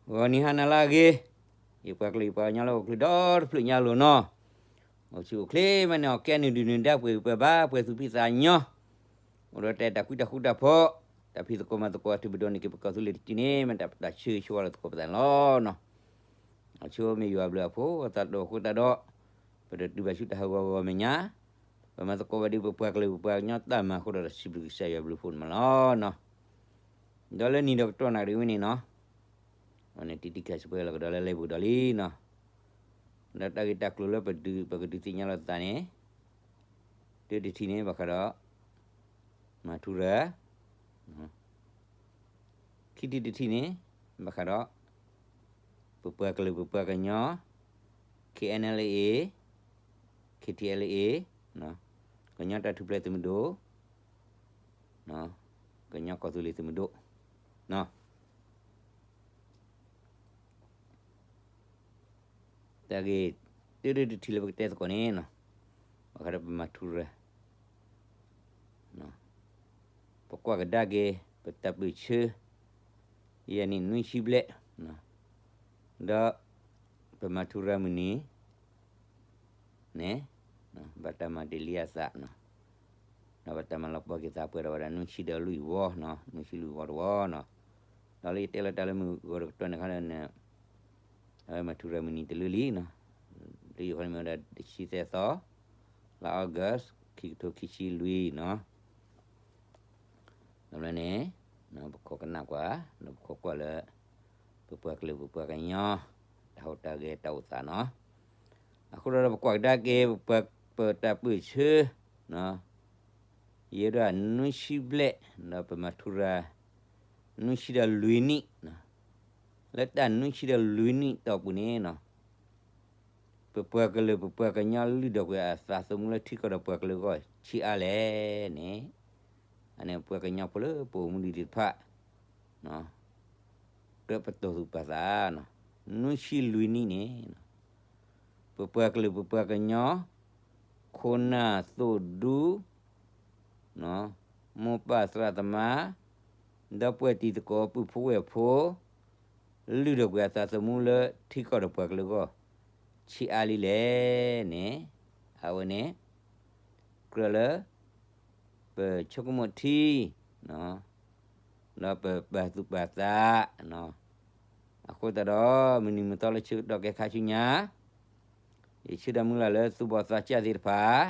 ဂီၤနံၤဟါနၤလၢအဂ့ၤ, ယပှၤကလုာ်ယပှၤကညီလၢအိၣ်ချ့ဒီတဖျၢၣ်ညါလိၤနီၤ, အိၣ်ဆူၣ်အိၣ်ချ့မးန့ၣ် အီၣ်ကဲနုာ်ဒုၣ်နုာ်ဒါပှဲၤပှဲၤဘၣ် ပှဲၤသူၣ်ဖှံသးညီ, အိၣ်ဒီးတၢ်အဲၣ်တၢ်ကွံတၢ်ဃူတၢ်ဖိး, တၢ်ဖံးသကိးမၤသကိး အထုးပဒိၣ်န့ၢ်က့ၤပကီၢ်သူလ့ၤတစုန့ၣ် မ့ၢ်တၢ်ပတၢ်ဆၢဂ့ၤဆၢဝါလၢသကိးပသးန့ၣ်လီၤနီၤ. အဆိမ့ၢ်ယွၤအဘျုးအဖှိၣ်အသးဒိၣ်အဃိသတးဒီး, ပတတုၤဘၣ်ဆူတၢ်ဟးဂီၤဂီၤမဲာ်ညါ, ပမၤသကိးဘၣ်ဒ်ပပှၤကလုာ်ပပှၤကညီတၢ်မၤအဃိဒီး စံးဘျုးကစၢ်ယွၤအဘျုးအဖှိၣ်န့ၣ်မးလီၤနီၤ. ဒီးလၢနံၤဒီးကတီၢ်နၣ်ရံၣ်ဝဲန့ၣ်နီၤ, အဝဲန့ၣ် တံတံခဲစပွဲလီၤကဒီးလၢလဲၤဘူးဒီးလံနီၤ, ဒီးတၢ်ဂ့ၢ်တၢ်ကျိၤလၢပဒုး ပကဒုးသ့ၣ်ညါလိာ်သးန့ၣ်, တၢတထံၣ်န့ၣ် ဘၣ်ဃးဒီး မၤထူရၤ, ခံထံၣ်တထံၣ်န့ၣ် ဘၣ်ဃးဒီး ပပှၤကလုာ်ပပှၤကညီ KNLA, KTLA, ကညီတၢ်ထူၣ်ဖျဲးသုးမုၢ်ဒိၣ်, ကညီကီၢ်သူလ့ၤသုးမုၢ်ဒိၣ်, တၢ်ဂ့ၢ် တၢတထံၣ်လၢပကတဲသကိးန့ၣ်နီၤ, ဘၣ်ဃးဒီးပမၤထူရၤ ပကွၢ်ကဒါက့ၤ ပတၢ်ပၢၢ်ဆၢ ယဲၢ်နံၣ်နွံဆံဘျဲၣ်, ဒီး ပမၤထူရၤမုၢ်နံၤ န့ၣ် ဘၣ်တၢ်မၤတ့ၢ်လံအသးနီၤ, ဒီးဘၣ်တၢ်မၤလီၤပှီၢ်က့ၤသးပှဲၤဒီးဝဲဒၣ်နွံဆံဒီးလွံၢ်ဝီနီၤ, နွံဆံလွံၢ်ဝီတဝီနီၤ, ဒီးလၢယတဲလီၤတၢ်လၢမုၢ်ဂီၤတကတီၢ်န့ၣ်ခါန့ၣ် အဝဲမၤထူရၤမုၢ်နံၤတလၢလံနီၤ, လၢယိၤခီန့ၣ်မ့ၢ်ဝဲဒၣ်တဆံသၢသီ လါ August ခံကထိခံဆံလွံၢ်နီၤ. ဒီးန့ၣ် ပခိးကနၣ်ကွၢ် ဒီးပခိးကွၢ်လၢ ပပှၤကလုာ်ပပှၤကညီ တၢ်ဟူးတၢ်ဂဲၤတၢ်အိၣ်သးနီၤ. အဃိဒီးပကွၢ်ကဒါက့ၤ ပတၢ်ပၢၢ်ဆၢ ယဲဒၣ်နွံဆံဘျဲၣ် ဒီးပမၤထူရၤ နွံဆံဒီးလွံၢ်နံၣ်, လၢတၢ်နွံဆံဒီးလွံၢ်နံၣ်တီၢ်ပူၤန့ၣ်နီၤ ပပှၤကလုာ်ပပှၤကညီလုၢ်ဒိၣ်ကွံာ်အသးသမူလၢထံကီၢ်ဒီးပှၤကလုာ်အဂီၢ်ဆံးအါလဲၣ်န့ၣ်, အန့ၣ်ပှၤကညီဖိလၢပအိၣ်မူဒံးသ့ၣ်တဖၣ် ကြၢးပတီၢ်သူၣ်ပာ်သး, နွံဆံလွံၢ်နံၣ်န့ၣ် ပပှၤကလုာ်ပပှၤကညီ ခိၣ်နၢ်သိၣ်ဒူ မိၢ်ပၢ်သရၣ်သမါ ဒီပုၢ်ဝဲၢ်တံၤသကိးပုၢ်ဖိဝဲၢ်ဖိ လုၢ်ဒိၣ်ကွံာ်အသးသမူလၢထံကီၢ်ဒီးပှၤကလုာ်အဂီၢ် ဆံးအါလံလဲၣ်န့ၣ်, အဝဲန့ၣ် ကြၢးလၢ ပဆိကမိၣ်ထံ ဒီးပပာ်သူၣ်ပာ်သး, အဃိသတးဒီး မုၢ်နံၤမုၢ်သီလၢဆၢကတီၢ်ကဲခါဆူညါ ယဆၢဒီးမုၢ်လၢ်လၢသူၣ်ဘီၣ်သးစၢ်သ့ၣ်တဖၣ်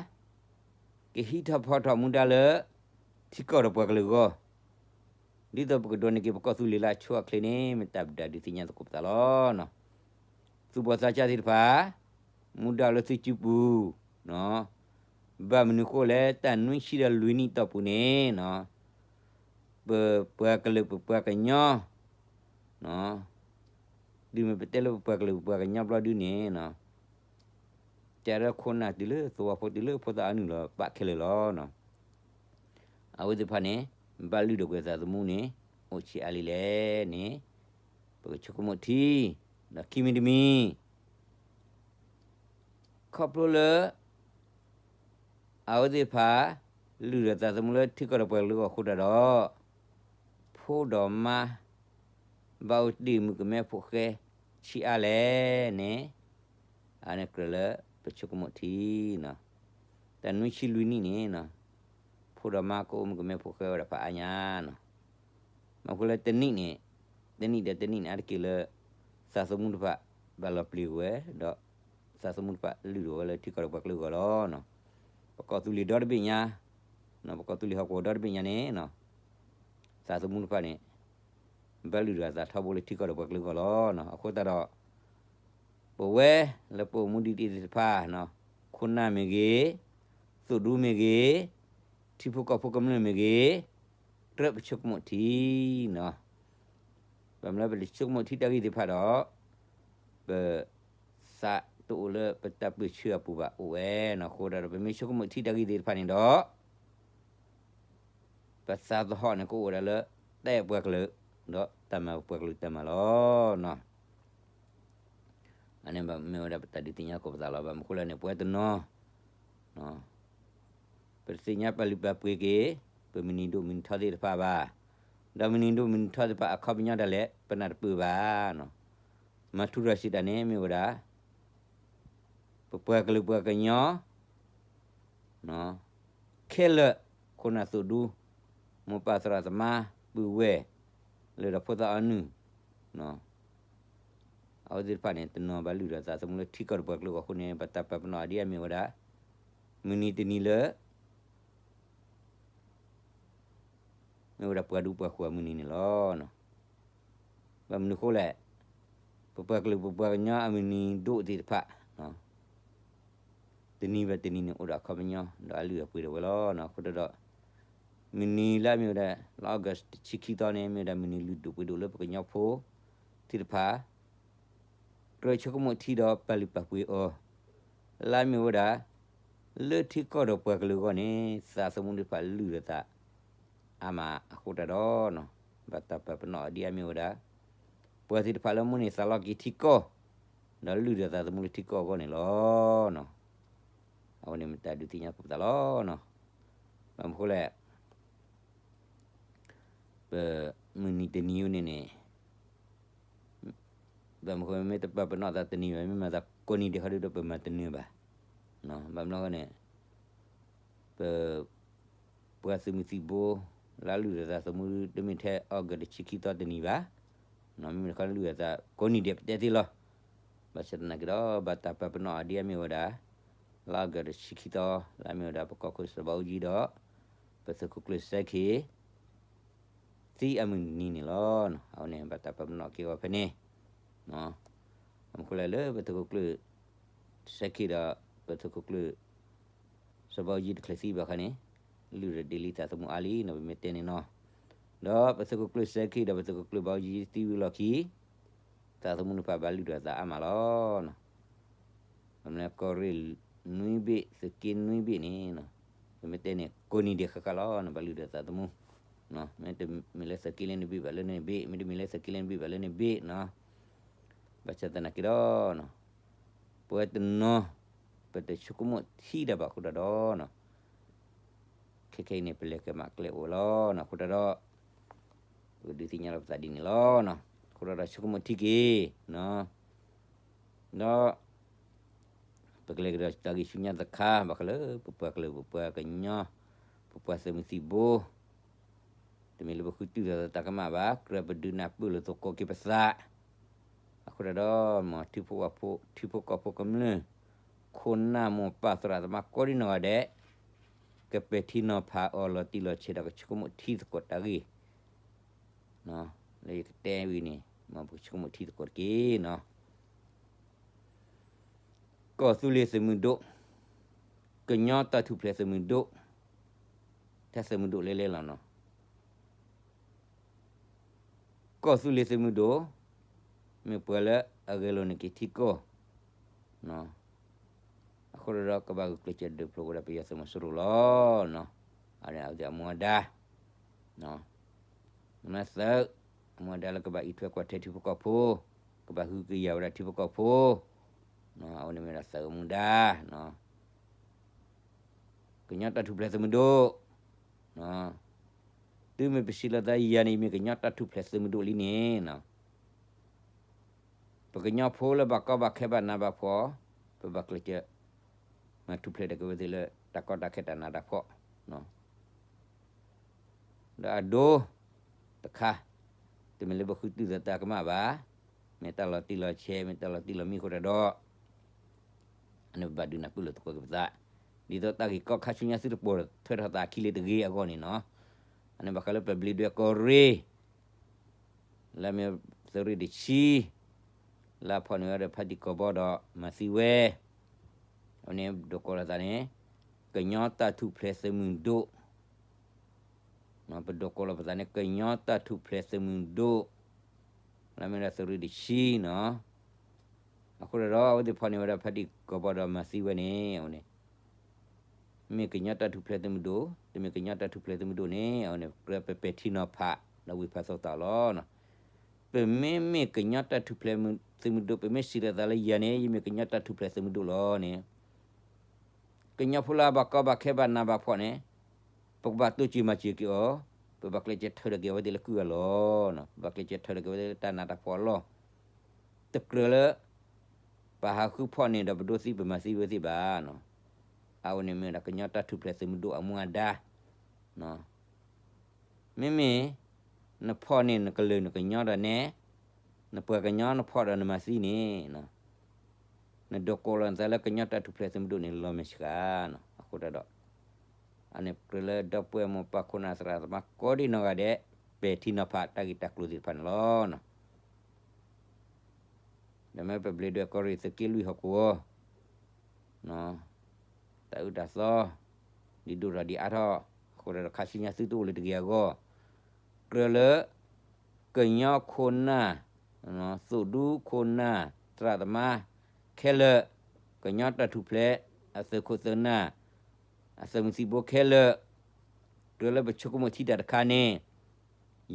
ကဟံးထီၣ်ဖီထီၣ်မူဒါလၢ ထံကီၢ်ဒီးပှၤကလုာ်အဂီၢ်, ဒ်သိးပကဒိးန့ၢ်က့ၤပကီၢ်သူလ့ၤလၢအဆိအချ့န့ၣ် မ့ၢ်တၢ်ပဒုးသ့ၣ်ညါသကိးပသးလီၤ. သူၣ်ဘီၣ်သးစၢ်သ့ၣ်တဖၣ် မူဒါလၢသုစုပူၤ ဘၣ်မနုၤဃိလဲၣ်တၢ်နွံဆံဒီးလွံၢ်နံၣ်တီၢ်ပူၤန့ၣ် ပပှၤကလုာ်ပပှၤကညီ တုၤမ့ၢ်ပတဲလၢပပှၤကလုာ်ပပှၤကညီဘျီဒုန့ၣ် တဲဒီးခိၣ်နၢ်တုၤလၢသဝီဖိတုၤလၢဖိသၣ်အနုာ်လီၤပာ်ခဲလၢာ်လီၤ. အဝဲသ့ၣ်တဖၣ်န့ၣ် ဘၣ်လုၢ်ဒိၣ်ကွံာ်သးသမူန့ၣ် အိၣ်ဆံးအါလံလဲၣ်န့ၣ် ပကဆိကမိၣ်ထံ, ဒီးခံမံၤတမံၤ ခီဖျိလၢ အဝဲသ့ၣ်တဖၣ် လုၢ်ဒိၣ်သးသမူလၢထံကီၢ်ဒီးပှၤကလုာ်အဂီၢ်အဃိတၢ်ဒီး ဖိဒီးမါ ဘၣ်အိၣ်တ့ၢ်မုၣ်ကမဲဖိဃဲ ဆံးအါလဲၣ်န့ၣ် အန့ၣ်ကြၢးလၢပဆိကမိၣ်ထံနီၤ. တၢ်နွံဆံလွံၢ်နံၣ်န့ၣ် ဖိဒီးမါကအိၣ်မုၣ်ကမဲဖိဃဲဝဲဒၣ်ဖးအါညါနီၤ. မ့ၢ်ဃိလၢတနံၣ်န့ၣ် တနံၣ်ဒီးတနံၣ်န့ၣ် အါတက့ၢ်လၢ သးသမူတဖၣ် ဘၣ်လီၤပျံၤဝဲ ဒီး သးသမူတဖၣ်လုၢ်ဒိၣ်ဝဲလၢထံကီၢ်ဒီးပှၤကလုာ်အဂီၢ်လီၤ. ပကီၢ်သူလ့ၤဒီတဘ့ၣ်ညါ, ပကီၢ်သူလ့ၤဟီၣ်ကဝီၤဒီတဘ့ၣ်ညါန့ၣ် သးသမူတဖၣ်န့ၣ် ဘၣ်လုၢ်ဒိၣ်အသးထီဘိလၢထံကီၢ်ဒီးပှၤကလုာ်အဂီၢ်လီၤ. အဃိသတးဒီး ပဝဲလၢပအိၣ်မူဒံးသ့ၣ်တဖၣ် ခိၣ်နၢ်မ့ၢ်ဂ့ၤ, သိၣ်ဒူမ့ၢ်ဂ့ၤ, ထံဖိကီၢ်ဖိကမျၢၢ်မ့ၢ်ဂ့ၤ, ကြၢးပဆိကမိၣ်ထံနီၤ. ဘၣ်မနုၤလၢပတဆိကမိၣ်ထံတၢ်ဂ့ၢ်သ့ၣ်တဖၣ်ဒီး ပသးတအိၣ်လၢပတၢ်ပၢၢ်ဆၢအပူၤဘၣ်အိၣ်ဝဲနီၤ. အဃိသတးဒီး ပမ့ၢ်ဆိကမိၣ်ထံတၢ်ဂ့ၢ်သ့ၣ်တဖၣ်န့ၣ်ဒီး ပသးသဟီၣ်န့ၣ်ကအိၣ်ဝဲဒၣ်လၢ တၢ်အဲၣ်ပှၤကလုာ် ဒီးတၢ်မၤပှၤကလုာ်တၢ်မၤလီၤ. အန့ၣ်မ့ၢ်ဝဲဒၣ်ပတၢ်ဒုးသ့ၣ်ညါသကိးပသးလီၤ. ဘၣ်မနုၤဃိလဲၣ်န့ၣ် ပဝဲတနီၤ ပတသ့ၣ်ညါပာ်လုၢ်ပာ်ပှ့ၤက့ၤ ပမုၢ်နံၤဒိၣ်မုၢ်နံၤထီသ့ၣ်တဖၣ်ဘၣ်. ဒီးမုၢ်နံၤဒိၣ်မုၢ်နံၤထီသ့ၣ်တဖၣ်အခီပညီဒၣ်လဲာ် ပနၢ်တပၢၢ်ဘၣ်နီၤ. မၤထူရၤစံးတၢ်န့ၣ် မ့ၢ်ဝဲဒၣ် ပပှၤကလုာ်ပှၤကညီ ခဲလၢာ် ခိၣ်နၢ်သိၣ်ဒူ မိၢ်ပၢ်သရၣ်သမါ ပုၢ်ဝဲၢ် လၢဒီးဖိသၣ်အီနုၢ် အဝဲသ့ၣ်တဖၣ်န့ၣ် တနီၤဘၣ်လုၢ်ထီၣ်သးသမူလၢထံကီၢ်ဒီးပှၤကလုာ်အဂီၢ်အဃိန့ၣ် ဘၣ်တၢ်ပာ်ပနီၣ်အီၤဒ်အမ့ၢ်ဝဲဒၣ် မုၢ်နံၤတနံၤလၢ မ့ၢ်ဝဲဒၣ်ပှၤဒူပှၤဃိၤအမုၢ်နံၤန့ၣ်လီၤ. ဘၣ်မနုၤအဃိလဲၣ်, ပပှၤကလုာ်ပပှၤကညီအမုၢ်နံၤဒိၣ်သ့ၣ်တဖၣ် တနံၤဘၣ်တနံၤန့ၣ် အိၣ်ဒီးအခီပညီ ဒီးအလုၢ်အပှ့ၤဒၣ်ဝဲလီၤ. အဃိဒီး မုၢ်နံၤလၢအမ့ၢ်ဝဲဒၣ် လါအီကူးတဆံခံသီန့ၣ် မ့ၢ်ဝဲဒၣ်မုၢ်နံၤလုၢ်ဒိၣ်ပှ့ၤဒိၣ်လၢပကညီဖိသ့ၣ်တဖၣ် ကြၢးဆိကမိၣ်ထံဒီးပာ်လုၢ်ပာ်ပှ့ၤအီၤ လၢအမ့ၢ်ဝဲဒၣ် လၢထံကီၢ်ဒီးပှၤကလုာ်အဂီၢ်န့ၣ် သးသမူသ့ၣ်တဖၣ်လုၢ်ထီၣ်သး အါမးအဃိတၢ်ဒီး ဘၣ်တၢ်ပာ်ပနီၣ်အီၤဒ်အမ့ၢ်ဝဲဒၣ် ပှၤသ့ၣ်တဖၣ်လၢမိၣ်န့ၢ်သးလီက့ၤထံကီၢ် ဒီးလုၢ်ထီၣ်သးသမူလၢထံကီၢ်အဂီၢ်န့ၣ်လီၤ. အဝဲန့ၣ်မ့ၢ်တၢ်ဒုးသ့ၣ်ညါပသးလီၤ. ဘၣ်မနုၤအဃိလဲၣ် ပမုၢ်နံၤတနံၤအံၤန့ၣ်န့ၣ် ဘၣ်မနုၤအဃိ မ့ၢ်တပာ်ပနီၣ်သးတနံၤဘၣ် မ့ၢ်မၤသးကိးနံၤဒဲးခီဒုဒီး ပမၤတနၢၤဘၣ်. ဘၣ်မနုၤအဃိန့ၣ် ပ ပှၤသုးမုၢ်သံၣ်ဘိ လၢလုၢ်ထီၣ်သးသမူ တမ့ၢ်ထဲအီကူးတဆံခံသီတနံၤဘၣ်. မ့မ့ၢ်တခီလုၢ်ထီၣ်သးကိးနံၤဒဲးပတဲသ့လီၤ. ဘၣ်ဆၣ်သနာ်က့ဒီး ဘၣ်တၢ်ပာ်ပနီၣ်အီၤဒ်အမ့ၢ်ဝဲဒၣ် လၢအီကူးတဆံခံသီ လၢအမ့ၢ်ဝဲဒၣ် ပကီၢ်ခိၣ်စီၤဘးအူကၠံဒီး ပသုးခိၣ်ကျၢၢ်စဲခ့ၣ် သံအမုၢ်နံၤန့ၣ်လီၤ. အဝဲန့ၣ် ဘၣ်တၢ်ပာ်ပနီၣ်က့ၤအီၤဖဲန့ၣ် ဘၣ်မနုၤအဃိလဲၣ် လၢပသုးခိၣ်ကျၢၢ်စဲခ့ၣ်ဒီး ပသုးခိၣ်ကျၢၢ် စီၤဘးအူကၠံတချုးသံဘၣ်အခါန့ၣ် လုၢ်ထီၣ်ဒ်လံသးသမူအါလံနီၤ ပမ့ၢ်တဲန့ၣ်နီၤ. ဒီးပသုးခိၣ်ကျၢၢ်စဲခ့ၣ်ဒီးပသုးခိၣ်ကျၢၢ်ဘးအူကၠံသံဝံၤလီၢ်ခံ သးသမူတဖၣ်ဘၣ်လုၢ်ထီၣ်သးအါမးလီၤ. မ့ၢ်ကီၢ်ရ့ၣ်နွံဘ့ၣ် သုးက့နွံဘ့ၣ်န့ၣ် ပမ့ၢ်တဲန့ၣ် ကိးနံၤဒဲးဃၣ်ဃၣ်လီၤ ဘၣ်လုၢ်ထီၣ်သးသမူ မ့တမ့ၢ်လၢသုးက့လၢန့ၣ်ဘ့ၣ်ဘၣ်လၢန့ၣ်ဘ့ၣ် မ့တမ့ၢ်လၢသုးက့လၢန့ၣ်ဘ့ၣ်ဘၣ်လၢန့ၣ်ဘ့ၣ်နီၤ. ဘၣ်ဆၣ်သနာ်က့ဒီး ပဝဲတနီၤ ပတဆိကမိၣ်ထံဒၣ်ဘၣ်အဃိတၢ်ဒီး ခဲခဲအံၤန့ၣ် ပလဲၤကမၣ်ကျဲအိၣ်လီၤနီၤ အဃိတၢ်ဒီး ပကဒုးသ့ၣ်ညါလီၤပသးဒ်န့ၣ်လီၤ. အဃိတၢ်ဒီးဆိကမိၣ်ထံက့ၤ ဒီး ပကလဲၤကဒီးတၢ်ဂ့ၢ်ဆူညါတခါ ဘၣ်ဃးလၢပပှၤကလုာ် ပပှၤကညီ ပပှၤသုးမုၢ်သံၣ်ဘိ တမ့ၢ်လၢပဃုတုၤဒီးတၢ်ကမၣ်ဘၣ် ကြၢးပဒုးနၢ်ပၢၢ်လိာ်သကိးက့ၤပသး အဃိတၢ်ဒီး မ်ထံဖိကီၢ်ဖိ ထံဖိကီၢ်ဖိကမျၢၢ် ခိၣ်နၢ်မိၢ်ပၢ်သရၣ်သမါကိးဒံနီၢ်ဂၤဒဲး ကပဲာ်ထံနီၤဖးအီၤလီၤတံၢ်လီၤဆဲးဒီးကဆိကမိၣ်ထံသကိးတၢ်ဂ့ၢ် လၢယကတဲဝံၤန့ၣ် မ်ပကဆိကမိၣ်ထံသကိးတက့ၢ်နီၤ. ကီၢ်သူလ့ၤသုးမုၢ်ဒိၣ်, ကညီတၢ်ထူၣ်ဖျဲးသုးမုၢ်ဒိၣ်, ထဲသုးမုၢ်ဒိၣ်လဲၤလဲၤလီၤနီၤ. ကီၢ်သူလ့ၤသုးမုၢ်ဒိၣ်, မ့ၢ်ပှၤလၢအဂဲၤလိာ်န့ၢ်က့ၤထံကီၢ်, အဃိဒီးကဘၣ်ဂုာ်ကျဲးစၢးဒုးဖျိးဝဲဒၣ်ပယီၤသုးမီၤစိရိၤလီၤ. အဝဲသ့ၣ်အမူအဒါ မ့ၢ်သၢ, အမူအဒါလၢကဘၣ်အံးထွဲကွၢ်ထွဲထံဖိကီၢ်ဖိ, ကဘၣ်ဟုကယာ်ဝဲဒၣ်ထံဖိကီၢ်ဖိ, အဝဲန့ၣ်မ့ၢ်ဒၣ်သၢအမူဒါ, ကညီတၢ်ထူၣ်ဖျဲးသုးမုၢ်ဒိၣ်, တုၤမ့ၢ်ပစံးလီၤသးယၤန့ၣ် ယမ့ၢ်ကညီတၢ်ထူၣ်ဖျဲးသုးမုၢ်ဒိၣ်လံန့ၣ် ပကညီဖိလၢဘၣ်ကီဘၣ်ခဲဘၣ်နးဘၣ်ဖှီၣ်, ပဘၣ်ကျဲးစၢး မၤထူၣ်ဖျဲးဒၣ်က့ၤဝဲသ့ၣ်လၢတၢ်ကီတၢ်ခဲတၢ်နးတၢ်ဖှီၣ်, ဒီးအဒိတခါ, တမ့ၢ်လၢပဃုတုၤသးတၢ်ကမၣ်ဘၣ်, မ့ၢ်တၢ်လီၤတံၢ်လီၤဆဲး မ့ၢ်တၢ်လီၤတံၢ်လီၤမံအဃိတၢ်ဒီး အန့ၣ်ပဘၣ်ဒုးနၢ်ပၢၢ်လိာ်သကိးက့ၤပသး, ဒ်သိးတၢ်ဂ့ၢ်ကီခါဆူညါသုတပိာ်ထွဲထီၣ်သးအခံလၢတဂ့ၤအဂီၢ်န့ၣ်နီၤ, အန့ၣ်ဘၣ်ဃးလၢပဘျံးဒွဲၣ်ကီၢ်ရ့ၣ် လၢအမ့ၢ်သုးရ့ၣ်တဆံ, လၢအဖီၣ်န့ၢ်ဝဲဒၣ်ဖါတံၢ်ကီၢ်ဘီဒီးမၤသံဝဲ, အဝဲန့ၣ်ဒိးကိးလီၤသးန့ၣ် ကညီတၢ်ထူၣ်ဖျဲးသုးမုၢ်ဒိၣ်, ပဒိးကိးလီၤပသးန့ၣ် ကညီတၢ်ထူၣ်ဖျဲးသုးမုၢ်ဒိၣ်, လၢအမ့ၢ်ဒၣ်သုးရ့ၣ်တဆံနီၤ, အဃိဒီးအဝဲသ့ၣ်ဖီၣ်န့ၢ်ဝဲဒၣ်ဖါတံၢ်ကီၢ်ဘီဒီးမၤသံဝဲန့ၣ် အဝဲန့ၣ် မ့ၢ်ကညီတၢ်ထူၣ်ဖျဲးသုးမုၢ်ဒိၣ်, တမ့ၢ်ကညီတၢ်ထူၣ်ဖျဲးသုးမုၢ်ဒိၣ်န့ၣ် အဝဲန့ၣ် ကြၢးပပဲာ်ထံနီၤဖး ဒီးဝံၢ်ဖးသိသးလီၤ. ပမ့မ့ၢ်ကညီတၢ်ထူၣ်ဖျဲးသုးမုၢ်ဒိၣ် ပမ့ၢ်စံးလီၤသးလၢယၤန့ၣ် ယမ့ၢ်ကညီတၢ်ထူၣ်ဖျဲးသုးမုၢ်ဒိၣ်လီၤန့ၣ် ကညီဖိလၢအဘၣ်ကီဘၣ်ခဲဘၣ်နးဘၣ်ဖှီၣ်န့ၣ် ပကဘၣ်တိစၢၤမၤစၢၤက့ၤအီၤ, ပဘၣ်ကျဲးစၢးထၢဒီးက့ၤအဝဲသ့ၣ်လၢကုၢ်အလီၢ်, ပဘၣ်ကျဲးစၢးထၢဒီးက့ၤအဝဲသ့ၣ်လၢတၢ်နးတၢ်ဖှီၣ်အလီၢ်, တကြၢးလၢ ပဟးဃုဖီၣ်န့ၢ်ဒီးပဒိးသံပမၤသံဝဲသ့ၣ်ဘၣ်. အဝဲန့ၣ်မ့ၢ်ဝဲဒၣ်ကညီတၢ်ထူၣ်ဖျဲးသုးမုၢ်ဒိၣ်အမူအဒါ. မ့မ့ၢ် နဖီၣ်န့ၢ်နကလုာ်နကညီဒီးနဲ, နပှၤကညီနဖီၣ်ဒီးနမၤသံန့ၣ်, နဒိးကိးလီၤနသးလၢကညီတၢ်ထူၣ်ဖျဲးသုးမုၢ်ဒိၣ်န့ၣ်လီၤမ့ၢ်ဆှး. အဃိဒီး အန့ၣ်ကြၢးလၢဒီပုၢ်ဝဲၢ်မိၢ်ပၢ်ခိၣ်နၢ်သရၣ်သမါကိးဒံနီၢ်ဂၤဒဲး ပဲာ်ထံနီၤဖးတၢ်ဂ့ၢ်တၢ်ကျိၤသ့ၣ်တဖၣ်န့ၣ်လီၤ. ဒီးမ့ၢ်ပဘျ့ဒွဲၣ်ကီၢ်ရ့ၣ်သုးက့လွံၢ်ဟီၣ်ကဝီၤ တၢ်အုၣ်တၢ်သီ ဒ်ဒိၣ်ထီၣ်ဒံးအါထီၣ်, အဃိဒီးခါဆူညါသုတအိၣ်လၢၤတဂ့ၤအဂီၢ်, ကြၢးလၢ ကညီခိၣ်နၢ်, သုးဒူခိၣ်နၢ်, သရၣ်သမါ ခဲလၢာ်, ကညီတၢ်ထူၣ်ဖျဲး အသုးခိၣ်သုးနၢ်, အသုးမုၢ်သံၣ်ဘိခဲလၢာ်, ကြၢးလၢပဆိကမိၣ်ထံတၢ်တခါန့ၣ်,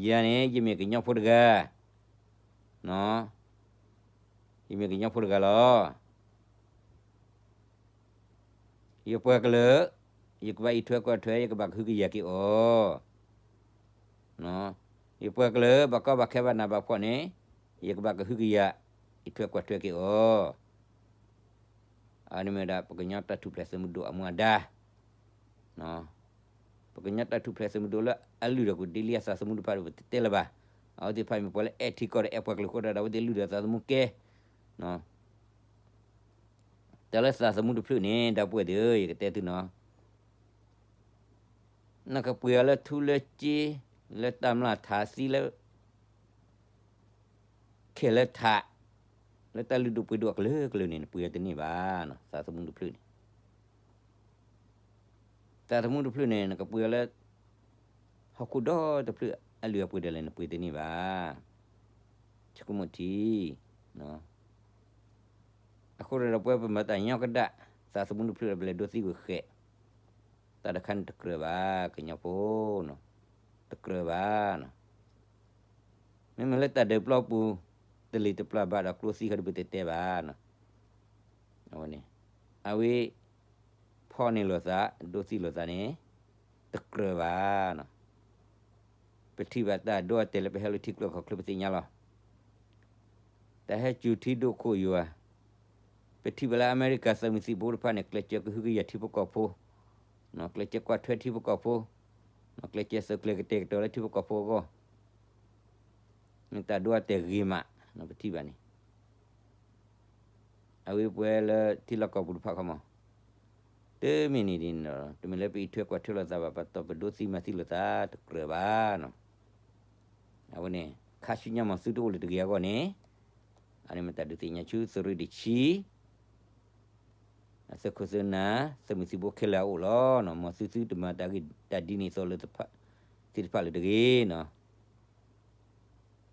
ယၤန့ၣ် ယမ့ၢ်ကညီဖိတဂၤ ယမ့ၢ်ကညီဖိတဂၤလီၤ. ယပှၤကလုာ်, ယကဘၣ်အံးထွဲကွၢ်ထွဲ, ယကဘၣ်ကဟုကယာ်က့ၤအီၤ. ယပှၤကလုာ် ဘၣ်ကီဘၣ်ခဲဘၣ်နးဘၣ်ဖှီၣ်န့ၣ်, ယကဘၣ်ကဟုကယာ်, အံးထွဲကွၢ်ထွဲက့ၤအီၤ. အန့ၣ်မ့ၢ်ဝဲဒၣ် ပကညီတၢ်ထူၣ်ဖျဲးသုးမုၢ်ဒိၣ်အမူအဒါ ပကညီတၢ်ထူၣ်ဖျဲးသုးမုၢ်ဒိၣ်လၢအလုၢ်ဒီးကွံာ်ဒ်လံအသးသမူတဖၣ်ဒီး ပတတဲလၢၤဘၣ်. အဝဲသ့ၣ်တဖၣ်မ့ၢ်ပှၤလၢအဲၣ်ထံကီၢ်ဒီးအဲၣ်ပှၤကလုာ်အဃိဒီး အဝဲသ့ၣ်လုၢ်ဒီးသးသမူကဲ. တၢ်လၢသးသမူတဖျၢၣ်န့ၣ် ဒီပုၢ်ဝဲၢ်သ့ၣ်ဧၢ, ယကတဲသုနီၤ, နကပှ့ၤအီၤလၢထူလၢစ့, လၢတၢ်မျၢ်ထးသံလၢ ခဲလၢာ်ထး, လၢတၢ်လုၢ်ဒိၣ်ပှ့ၤဒိၣ်အကလုာ်ကလုာ်န့ၣ် နပှ့ၤအီၤတန့ၢ်ဘၣ်, သးသမူတဖျၢၣ်န့ၣ်. သးသမူတဖျၢၣ်န့ၣ် နကပှ့ၤအီၤလၢ ဟီၣ်ခိၣ်ဒီတဖျၢၣ်အလုၢ်အပှ့ၤဒၣ်လဲာ် နပှ့ၤတန့ၢ်ဘၣ်. ဆိကမိၣ်ထံ အဃိဒီးပဝဲပမၤတၢ်ညီကဒၣ် သးသမူတဖျၢၣ်ဒီး ပလဲၤဒိးသံကွံာ်ဃဲး, တၢ်တခါန့ၣ်တကြၢးဘၣ် ကညီဖိ, တကြၢးဘၣ်. မ့မ့ၢ်လၢတၢ်ဒုးပျီပူၤ တလ့ၤတပျၢ်ဘၣ်ဒီးကျိသံဃီဒီး ပတတဲဘၣ်. အဝဲန့ၣ် အဝဲ ဖီၣ်န့ၢ်လိာ်သး ဒိးသံလိာ်သးန့ၣ် တကြၢးဘၣ်. ပထံၣ်ဘၣ်တၢ်ဒိအတဲာ်လၢပဟဲလၢထံကျိခီၣ်ချၢပသ့ၣ်ညါလီၤ. တၢ်ဟဲစူၤထံဒိၣ်ခိၣ်ယွၤ, ပထံၣ်ဘၣ်လၢအမဲရကၤသုးမုၢ်သံၣ်ဘိတဖၣ်န့ၣ် ကျဲးစၢးကဟုကယာ်ထံဖိကီၢ်ဖိ, ကျဲးစၢးကွၢ်ထွဲထံဖိကီၢ်ဖိ, ကျဲးစၢးသုးကျဲၤကတဲာ်ကတီၤလၢထံဖိကီၢ်ဖိအဂီၢ်, မ့ၢ်တၢ်ဒိအတဲာ်ဂ့ၤမး ပထံၣ်ဘၣ်န့ၣ် အဝဲပှဲၤလၢထံလီၢ်ကီၢ်ပူၤတဖၣ်ခီမး, တမ့ၢ်န့ၣ်ဒ်န့ၣ်ဒီး တမ့ၢ်လၢပအံးထွဲကွၢ်ထွဲလိာ်သးဘၣ် ပတီၢ်ပဒိးသံမၤသံလိာ်သးတကြၢးဘၣ်. အဝဲန့ၣ် ခါဆူညါမးသုတအိၣ်လၢၤတဂ့ၤအဂီၢ်န့ၣ်, အန့ၣ်မ့ၢ်တၢ်ဒုးသ့ၣ်ညါဆူသုးရ့ၣ်တဆံ အသုးခိၣ်သုးနၢ် သုးမုၢ်သံၣ်ဘိခဲလၢာ်အအိၣ်လီၤ. မ်သုသုတမၤတၢ်ဂ့ၢ်တၢ်ဒ်န့ၣ်အသိးလၢသုတဖၣ်လၢၤတဂ့ၤ,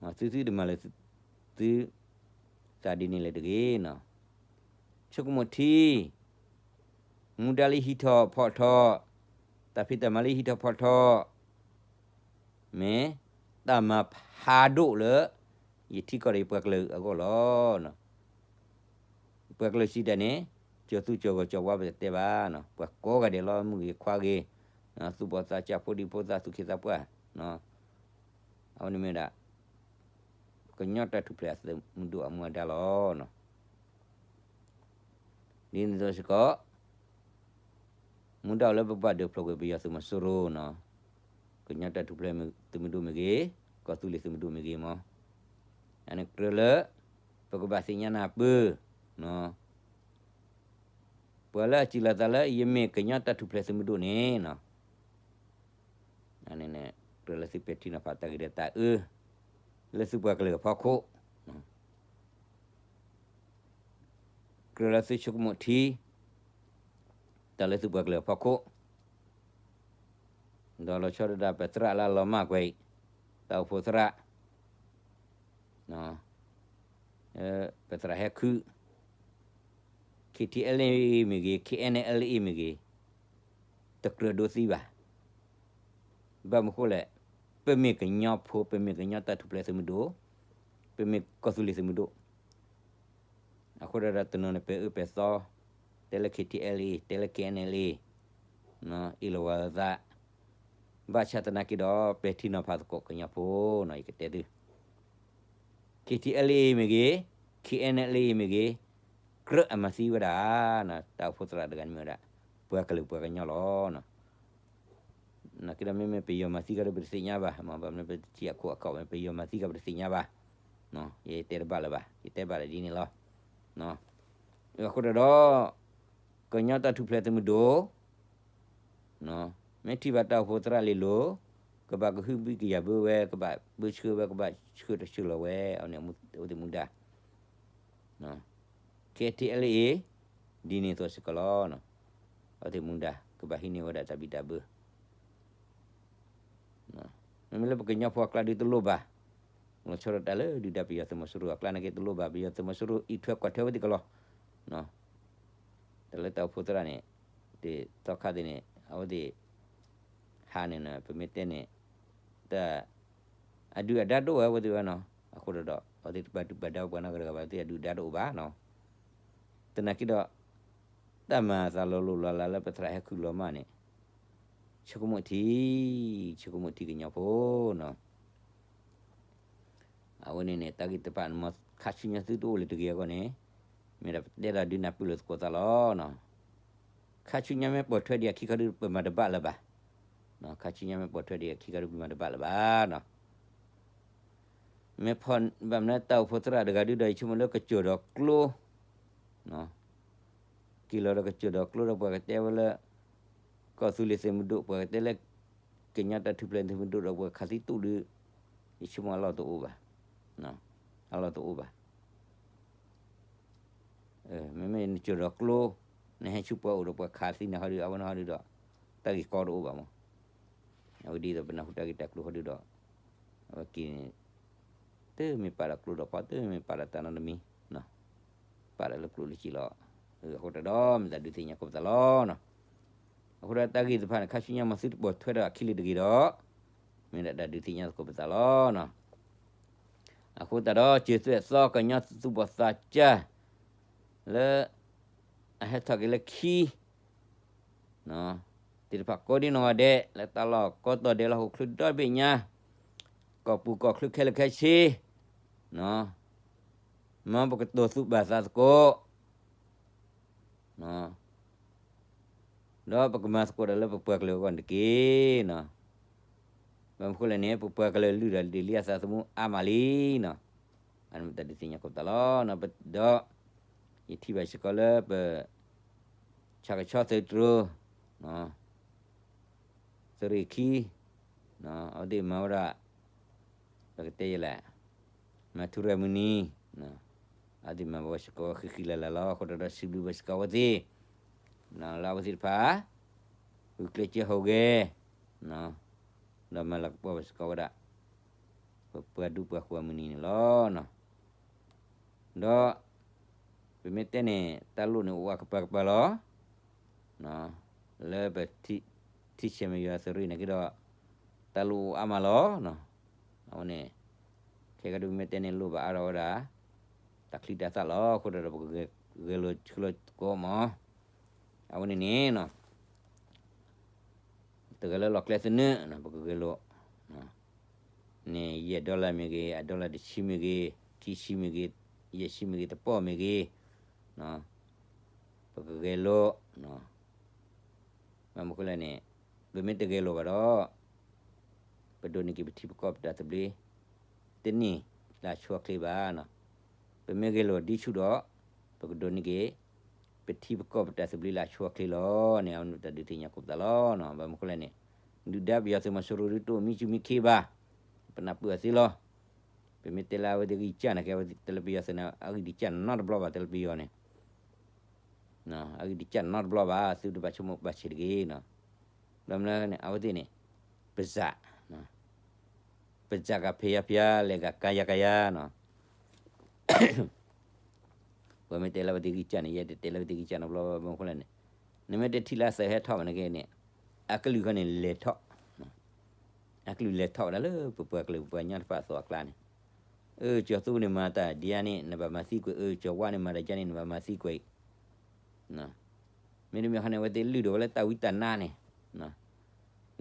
မ်သုသုတမၤလၢသု တၢ်ဒ်န့ၣ်လၢၤတဂ့ၤ. ဆိကမိၣ်ထံ မူဒါလၢဟံးထီၣ်ဖီၣ်ထီၣ်, တၢ်ဖံးတၢ်မၤလၢဟံးထီၣ်ဖီၣ်ထီၣ် မ့ၢ်တၢ်မၤဖးဒိၣ်လၢ ယထံကီၢ်ဒီးယပှၤကလုာ်အဂီၢ်လီၤ. ပှၤကလုာ်စံးတၢ်န့ၣ် ကၠီၤသူကၠီၤဂီၤကၠီၤဝါပတတဲဘၣ်, ပှၤကိးဂၤဒဲးလီၤ မုၣ်ဂ့ၤခွါဂ့ၤ, သူၣ်ဘီၣ်သးစၢ်ဖိဒံဖိသၣ်သူၣ်က့သးပှၢ်, အဝဲန့ၣ်မ့ၢ်ဒၣ် ကညီတၢ်ထူၣ်ဖျဲးအသုးမုၢ်ဒိၣ်အမူအဒါလီၤ. ဒ်န့ၣ်အသိးစ့ၢ်ကီး မူဒါအိၣ်လၢပဘၣ်ဒုးဖျိးကွံာ်ပယီၤသုးမီၤစိရိၤနီၤ, ကညီတၢ်ထူၣ်ဖျဲးသုးမုၢ်ဒိၣ်မ့ၢ်ဂ့ၤ, ကီၢ်သူလ့ၤသုးမုၢ်ဒိၣ်မ့ၢ်ဂ့ၤမး, အန့ၣ်ကြၢးလၢ ပကဘၣ်သ့ၣ်ညါနၢ်ပၢၢ်, ပှၤလၢအစံးလီၤသးလၢ ယမ့ၢ်ကညီတၢ်ထူၣ်ဖျဲးသုးမုၢ်ဒိၣ်န့ၣ်နီၤ ကြၢးလၢသုပဲာ်ထံနီၤဖးတၢ်ဂ့ၤဒီးတၢ်အၢ လၢသုပှၤကလုာ်အဖီခိၣ်, ကြၢးလၢသုဆိကမိၣ်ထံ တၢ်လၢသုပှၤကလုာ်အဖီခိၣ်, ဒီးလီၤဆီဒၣ်တၢ်ပသရၣ်လၢအလီၤမၢ်ကွံာ်အံၤ, တၢ်အိၣ်ဖှိၣ်သရၣ် ပသရၣ်ဟဲခု, KTLA မ့ၢ်ဂ့ၤ, KNLA မ့ၢ်ဂ့ၤ, တကြၢးဒိးသံဘၣ်. ဘၣ်မနုၤဃိလဲၣ်, ပမ့ၢ်ကညီဖိ, ပမ့ၢ်ကညီတၢ်ထူၣ်ဖျဲးသုးမုၢ်ဒိၣ်, ပမ့ၢ်ကီၢ်သူလ့ၤသုးမုၢ်ဒိၣ်, အဃိဒီးတနီၤန့ၣ် ပဲာ်အၢပဲာ်သီ, တဲလၢ KTLA, တဲလၢ KNLA, အ့ၣ်လိာ်ဝဲသး, ဘၣ်ဆၣ်သနာ်က့ဒီး ပဲာ်ထံနီၤဖးသကိးကညီဖိနီၤ ယကတဲသု KTLA မ့ၢ်ဂ့ၤ, K N L A မ့ၢ်ဂ့ၤ, ကြၢးအမၤသံဝဲဒၣ်, တၢ်အိၣ်ဖှိၣ်သရၣ်တဂၤန့ၣ်မ့ၢ်ဝဲဒၣ် ပှၤကလုာ်ပှၤကညီလီၤ. နာ်က့ဒီး မ့မ့ၢ်ပယီၤမၤသံကဒီး ပတသ့ၣ်ညါဘၣ်, မ့ၢ်ဘၣ်မနုၤပထံၣ်အခိၣ်အကီၢ် မ့ၢ်ပယီၤမၤသံကဒီး ပတသ့ၣ်ညါဘၣ်. ယတဲတဘၣ်လၢၤဘၣ်, ယတဲဘၣ်ဒ်န့ၣ်လီၤ. အဃိတၢ်ဒီး ကညီတၢ်ထူၣ်ဖျဲးသုးမုၢ်ဒိၣ် မ့ၢ်ထံၣ်ဘၣ်တၢ်အိၣ်ဖှိၣ်သရၣ်လ့ၤလိၤ, ကဘၣ်ကဟုဘံၣ်ကယာ်ဘၣ်ဝဲ, ကဘၣ်ဘၣ်ဆှၢဝဲ, ကဘၣ်ဆှၢထီၣ်ဆှၢလီၤဝဲ, အဝဲသ့ၣ်မူဒါ K T L A ဒ်န့ၣ်အသိးစ့ၢ်ကီးလီၤ. အဝဲသ့ၣ်မူဒါ ကဘၣ်ဟံးန့ၢ်ဝဲဒၣ်တၢ်ဘံၣ်တၢ်ဘၢ မ့မ့ၢ်လၢပကညီဖိအကျါဒုးတလိၣ်ဘၣ်, လီၤဆီဒၣ်တၢ်လၢဒုၣ်ဒါပယီၤသုးမီၤစိရိၤအကျါနာ်က့တလိၣ်ဘၣ်, ပယီၤသုးမီၤစိရိၤအံးထွဲကွၢ်ထွဲဝဲသ့ၣ်ကလီၤ. တၢ်လၢတၢ်အိၣ်ဖှိၣ်သရၣ်န့ၣ် သ့ၣ်သီခါသ့ၣ်န့ၣ် အဝဲသ့ၣ် ဟးန့ၣ် ပမ့ၢ်တဲန့ၣ် တၢ် အဒုၣ်အဒါဒိၣ်ဝဲအဝဲသ့ၣ်ဝဲနီၤ, အဃိဒီး အဝဲသ့ၣ်တပာ်ဒုၣ်ပာ်ဒါ ပှၤနီၢ်ကစၢ်ဒၣ်ဝဲသ့ၣ်အဒုၣ်အဒါတအိၣ်ဘၣ်နီၤ. သနာ်က့ဒီး တၢ်မၤအသးလီၤလိၢ်လီၤလးလၢပသရၣ်ဟဲခုၣ်လီၤမၢ်န့ၣ် ဆိကမိၣ်ထံ, ဆိကမိၣ်ထံကညီဖိနီၤ. အဝဲန့ၣ်န့ၣ် တၢ်ဂ့ၢ်တဖၣ်န့ၣ် မ်ခါဆူညါသုတအိၣ်လၢၤတဂ့ၤအဂီၢ်န့ၣ် မ့ၢ်ဒၣ်ပတဲတၢ်ဒုးနၢ်ပၢၢ်လိာ်သကိးသးလီၤ. ခါဆူညါမ့ၢ်ပိာ်ထွဲဒံးအခံခီဒုး ပမၤတဘၣ်လၢၤဘၣ်. ခါဆူညါမ့ၢ်ပိာ်ထွဲဒံးအခံခီဒုး ပမၤတဘၣ်လၢၤဘၣ်နီၤ. မ့ၢ်ဖီၣ်ဘၣ်မနုၤတၢ်အိၣ်ဖှိၣ်သရၣ်တဂၤဒုးဒီး ယဆိကမိၣ်လၢကစၢၢ်ဒီးကျိ က့ၤလီၤဒီးကစၢၢ်ဒီးကျိဒီး ပှၤကတဲဝဲလၢ ကီၢ်သူလ့ၤသုးမုၢ်ဒိၣ် ပှၤကတဲလၢ ကညီတၢ်ထူၣ်ဖျဲးသုးမုၢ်ဒိၣ်ဒီး ပှၤခးသံတူၢ်ဒုး ယဆိကမိၣ်အလီၢ်တအိၣ်ဘၣ်, အလီၢ်တအိၣ်ဘၣ်. မ့မ့ၢ်နစၢၢ်ဒီးကျိ နဟဲဆူပှၤအိၣ်ဒီးပှၤခးသံနၤဟီဒုး အဝဲနဟီဒုးဒီး တၢ်ဂ့ၢ်ကီတအိၣ်ဘၣ်မး. အဝဲဒ်သိးပနၢ်ဟူတၢ်ဂ့ၢ်တၢ်ကျိၤဟီဒုးဒီး အဝဲက့ၤန့ၣ် တမ့ၢ်ပာ်ဒီးကျိဒီးဖီ တမ့ၢ်ပာ်ဒီးတၢ်နီတမံၤ ပာ်ဒီးလၢကျိလၢစ့လီၤ. အဃိတၢ်ဒီး မ့ၢ်တၢ်ဒုးသ့ၣ်ညါကိးပသးလီၤနီၤ. အဃိဒီးတၢ်ဂ့ၢ်တဖၣ်န့ၣ် ခါဆူညါမၤသုတပိာ်ထွဲဒီးအခံလၢၤတဂ့ၤဒီး မ့ၢ်ဒၣ်တၢ်ဒုးသ့ၣ်ညါသကိးပသးလီၤနီၤ. အဃိတၢ်ဒီး စၢၤသွဲၣ်သီကညီသူၣ်ဘီၣ်သးစၢ် လၢ အဟဲထီၣ်က့ၤလၢခံ သ့ၣ်တဖၣ်ကိးဒံနီၢ်ဂၤဒဲး လၢတၢ်လီၢ်ကိးတီၤဒဲးလၢဟီၣ်ခိၣ်ချၢဒီဘ့ၣ်ညါ ကီၢ်ပူၤကီၢ်ချၢခဲလၢာ်ခဲဆ့ မ်ပကတိၤသူၣ်ဘၣ်သးသကိး ဒီးပကမၤသကိးတၢ်လၢပပှၤကလုာ်အဂီၢ်န့ၣ်တက့ၢ်. ဘၣ်မနုၤဃိလဲၣ်န့ၣ် ပပှၤကလုာ်လုၢ်ဒီးဒ်လံအသးသမူအါမးလံနီၤ. အန့ၣ်မ့ၢ်တၢ်ဒုးသ့ၣ်ညါကိးပသးလီၤ. ဒီး ယထံၣ်ဘၣ်စ့ၢ်ကီးလၢပ ဆၣ်ကဆီသုးတြိၤ သုးရ့ၣ်ခံ အဝဲသ့ၣ်မၤဝဲဒၣ် ပကတဲယဲလဲၣ် မၤထူရၤမုၢ်နံၤ အဝဲသ့ၣ်မၤဘၣ်ဝဲစ့ၢ်ကီးဝဲဃံဃံလၤလၤလီၤ. အဃိတၢ်ဒီးစံးဘျုးဘၣ်စ့ၢ်ကီးအဝဲသ့ၣ် လၢအဝဲသ့ၣ်တဖၣ် ဂုာ်ကျဲးစၢးဟူးဂဲၤ ဒီးမၤလၤကပီၤဘၣ်စ့ၢ်ကီးဝဲဒၣ် ပပှၤဒူပှၤဃိၤအမုၢ်နံၤန့ၣ်လီၤ. ဒီး ပမ့ၢ်တဲန့ၣ် တၢ်လိၣ်န့ၣ်အိၣ်ဝဲကပၤကပၤလီၤ. လၢပ ထံဆဲးမယွၤသုးရ့ၣ်န့ၣ်က့ဒီး တၢ်လိၣ်အိၣ်အါမးလီၤ. အဝဲန့ၣ် ခဲကဒုးပမ့ၢ်တဲန့ၣ်လိၣ်ဘၣ်အါထီၣ်ဝဲဒၣ် တၢ်ချံတၢ်သၣ်လီၤ. အဃိဒီးပကဂဲၤလိာ်ဆှၢလိာ်သကိးမး. အဝဲန့ၣ်န့ၣ် တဂၤလၢလီၢ်ကျဲသနၢၣ် ပကဂဲၤလိာ် န့ၣ် ယဲၢ် dollar မ့ၢ်ဂ့ၤ, အ dollar တဆံမ့ၢ်ဂ့ၤ, ခံဆံမ့ၢ်ဂ့ၤ, ယဲၢ်ဆံမ့ၢ်ဂ့ၤ, တပီၢ်မ့ၢ်ဂ့ၤ, ပကဂဲၤလိာ်, ဘၣ်မနုၤဃိလဲၣ်န့ၣ် ပမ့ၢ်တဂဲၤလိာ်ဘၣ်ဒီး ပဒိးန့ၢ်က့ၤပထံပကီၢ်ပတၢ်သဘျ့ တန့ၢ်လၢအဆိအချ့ဘၣ်. ပမ့ၢ်ဂဲၤလိာ်ဒ်ဆူၣ်ဒီး ပကဒိးန့ၢ်က့ၤ ပထံပကီၢ်ပတၢ်သဘျ့လၢအဆိအချ့လီၤန့ၣ် အဝဲန့ၣ်တၢ်ဒုးသ့ၣ်ညါကိးပသးလီၤ. ဘၣ်မနုၤဃိလဲၣ်န့ၣ် ဒုၣ်ဒါပယီၤသုးမီၤစိရိၤဒုးတအိၣ်မံဆူၣ်မံခ့ဘၣ်. ပနၢ်ပၢၢ်အီၤသ့လီၤ. ပမ့ၢ်တဲလၢအဝဲသ့ၣ်ဂံၢ်စၢ်န့ၣ်က့ အဝဲသ့ၣ်တဲလၢပယီၤသုးန့ၣ် အဂံၢ်ဒံးစၢ်နီတဘျီဘၣ် တဲလၢပယီၤန့ၣ် အဂံၢ်ဒံးစၢ်နီတဘျီဘၣ် သုတဘၣ်ဆိကမိၣ်ဘၣ်ဆံးတဂ့ၤ. ဘၣ်မနုၤန့ၣ် အဝဲသ့ၣ်န့ၣ် ပစၢ် ပစၢ်ကဖဲးယါဖဲးယါ လဲၤကကါယါကါယါနီၤ. ပှၤမ့ၢ်တဲလၢအဝဲသ့ၣ်ဂံၢ်စၢ်န့ၣ် ယဲတတဲလၢအဝဲသ့ၣ်ဂံၢ်စၢ်နီတဘျီဘၣ် ဘၣ်မနုၤဃိလဲၣ်န့ၣ် နမ့ၢ်တထံၣ်လၢအသးဟဲထီၣ်ဘၣ်န့ၣ်က့န့ၣ် အကလုၢ်ခီန့ၣ်လဲၤထီၣ် အကလုၢ်လဲၤထီၣ်ဝဲဒၣ်လၢပပှၤကလုာ်ပပှၤကညီတဖၣ်အသိးအကျါန့ၣ် အၢ ကၠီၤသူန့ၣ်မၤတၢ်ဒ်အံၤန့ၣ် နဘၣ်မၤသံကွံာ်, အၢ ကၠီၤဝါန့ၣ်မၤတၢ်ဒ်အံၤန့ၣ် နဘၣ်မၤသံကွံာ်. မ့တမ့ၢ်ခီန့ၣ် အဝဲသ့ၣ်လုၢ်ဒိၣ်ဝဲလၢတၢ်ဝံတၢ်နါန့ၣ်,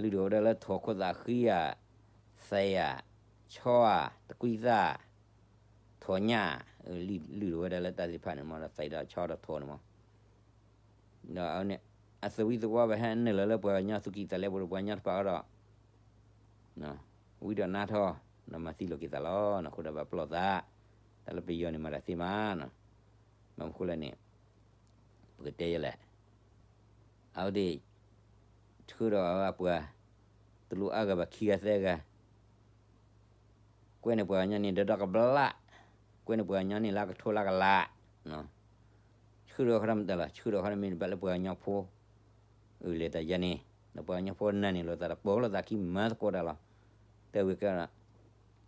လုၢ်ဒိၣ်ဝဲဒၣ်လၢထိၣ်ခိၣ်သးဃံဧါ, သဲးဧါ, ဆီဧါ, တကွံသၣ်, ထိးညၣ်, လုၢ်ဒိၣ်ဝဲဒၣ်လၢတၢ်သ့ၣ်တဖၣ်န့ၣ်မး ဒီးသးဒီးဆီဒီးထိးန့ၣ်မး, ဒီးအဝဲန့ၣ် အသဝံသဝီဘၣ်ဟဲနုာ်လီၤလၢပှၤကညီသူၣ်ကံၢ်သးလဲပူၤဒီးပှၤကညီတဖၣ်အံၤဒီး ဝံဒီးနါထီၣ်, ဒီးမၤသံလိာ်က့ၤသးလီၤ. အဃိဒီးဘၣ်ပလီၢ်သး, တၢ်လၢပယီၤန့ၣ်မၤတၢ်သ့မးနီၤ, ဘၣ်မနုၤဃိလဲၣ်န့ၣ် ပကတဲယဲလဲၣ်, အဝဲသ့ၣ် ဆှၢဒီးအပှၤ တလိၣ်အါဂၤဘၣ်ခံဂၤသၢဂၤ ကွဲန့ၢ်ပှၤကညီန့ၣ် ဒီးဒီကဘျၣ်, ကွဲန့ၢ်ပှၤကညီန့ၣ် လၢကထိလၢကလး, ဆှၢဒီးခီမတၤလီၤ, ဆှၢဒီးခီမ့ၢ်ဘၣ်လၢပှၤကညီဖိ အုၣ်လဲၤတၢ်ယါန့ၣ်, ဒီးပှၤကညီဖိနၤန့ၣ်လိာ်သးဒီးပိာ်လိာ်သးခံမၤသကိးတၢ်လီၤ. တဲဝဲကဲ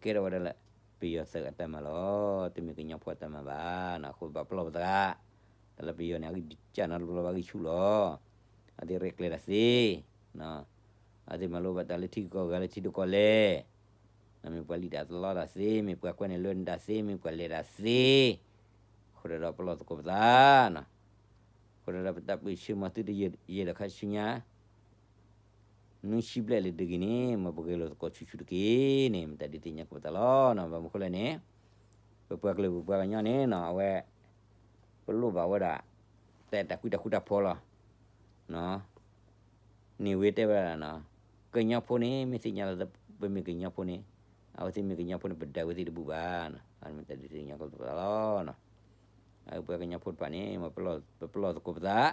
ကဲထီၣ်ဝဲဒၣ်လၢ ပယီၤသုးအတၢ်မၤလီၤ, တမ့ၢ်ကညီဖိအတၢ်မၤဘၣ်နီၤ, အဃိဘၣ်ပလီၢ်ပသး, တၢ်လၢပယီၤန့ၣ် အဂံၢ်စၢ်နီတဘျီဘၣ်ဂံၢ်ဆူၣ်လီၤ. အဝဲသ့ၣ်ရဲၣ်ကျဲၤတၢ်သ့, အဝဲသ့ၣ်မၤလိဘၣ်တၢ်လၢထံကီၢ်ဂၤလၢထံဒိၣ်ကီၢ်လဲၢ် မ့ၢ်ပှၤလံၣ်တၢ်သလီတၢ်သ့, မ့ၢ်ပှၤကွဲန့ၢ်လၢနတၢ်သ့, မ့ၢ်ပှၤလဲၤတၢ်သ့, အဃိဒီးပလီၢ်သကိးပသးနီၤ, အဃိဒီးပတၢ်ပၢၢ်ဆၢမၤသုတယဲၢ်ဒီးခါဆူညါ နွံဆံဘျဲၣ်လၢတဂ့ၤန့ၣ် မ်ပဂဲၤလိာ်သကိးဆူၣ်ဆူၣ်တက့ၢ်န့ၣ် မ့ၢ်တၢ်ဒုးသ့ၣ်ညါကပသးလီၤနီၤ. ဘၣ်မနုၤဃိလဲၣ်န့ၣ် ပပှၤကလုာ်ပပှၤကညီန့ၣ်နီၤ အဝဲ ပလိၣ်ဘၣ်ဝဲဒၣ် တၢ်အဲၣ်တၢ်ကွံတၢ်ဃူတၢ်ဖိးလီၤ. န့ၣ်ဝဲတဲဝဲဒၣ်နီၤ, ကညီဖိန့ၣ် မ့ၢ်သ့ၣ်ညါလီၤ ပမ့ၢ်ကညီဖိန့ၣ်, အဝဲသ့ၣ်မ့ၢ်ကညီဖိန့ၣ် ပဒၣ်ဝဲသ့ၣ်တဘူၣ်ဘၣ်နီၤ, အမ့ၢ်တၢ်ဒုးသ့ၣ်ညါကပသးလီၤနီၤ. အပှၤကညီဖိတဖၣ်န့ၣ် မ်ပပလီၢ်သကိးပသး,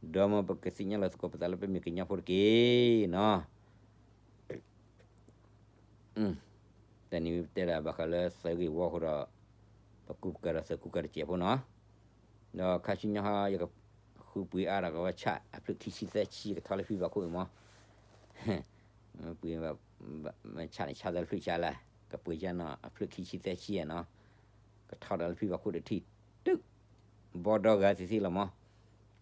ဒီးမ်ပကသ့ၣ်ညါလီၤသကိးပသးလၢပမ့ၢ်ကညီဖိတက့ၢ်နီၤ. တနံၤဝံၤပတဲဒၣ်ဘၣ်ဃးလၢသုးဂ့ၢ်ဝီအဃိဒီး ပကူပကၤဒီးသုးကူကၤတစဲးဖိနီၤ. ဒီးခါဆူညါဟီ ယကဃုပှ့ၤအါဒီးကဝဲဆၣ်အဖျၢၣ်ခံဆံသၢဆံ ယကထီၣ်လၢဖံဘၣ်ခိၣ်အံၤမး, ပှ့ၤ မ့ၢ်ဆၣ်န့ၣ် ဆၣ်သၢဖျၢၣ်ဆၣ်လၢ ကပှ့ၤယါနီၤအဖျၢၣ်ခံဆံသၢဆံနီၤ, ကထီၣ်ဒီးလၢဖံဘၣ်ခိၣ်တထံၣ် တုၤ ဘီဒီဂၤသ့ၣ်သ့ၣ်လီၤမး.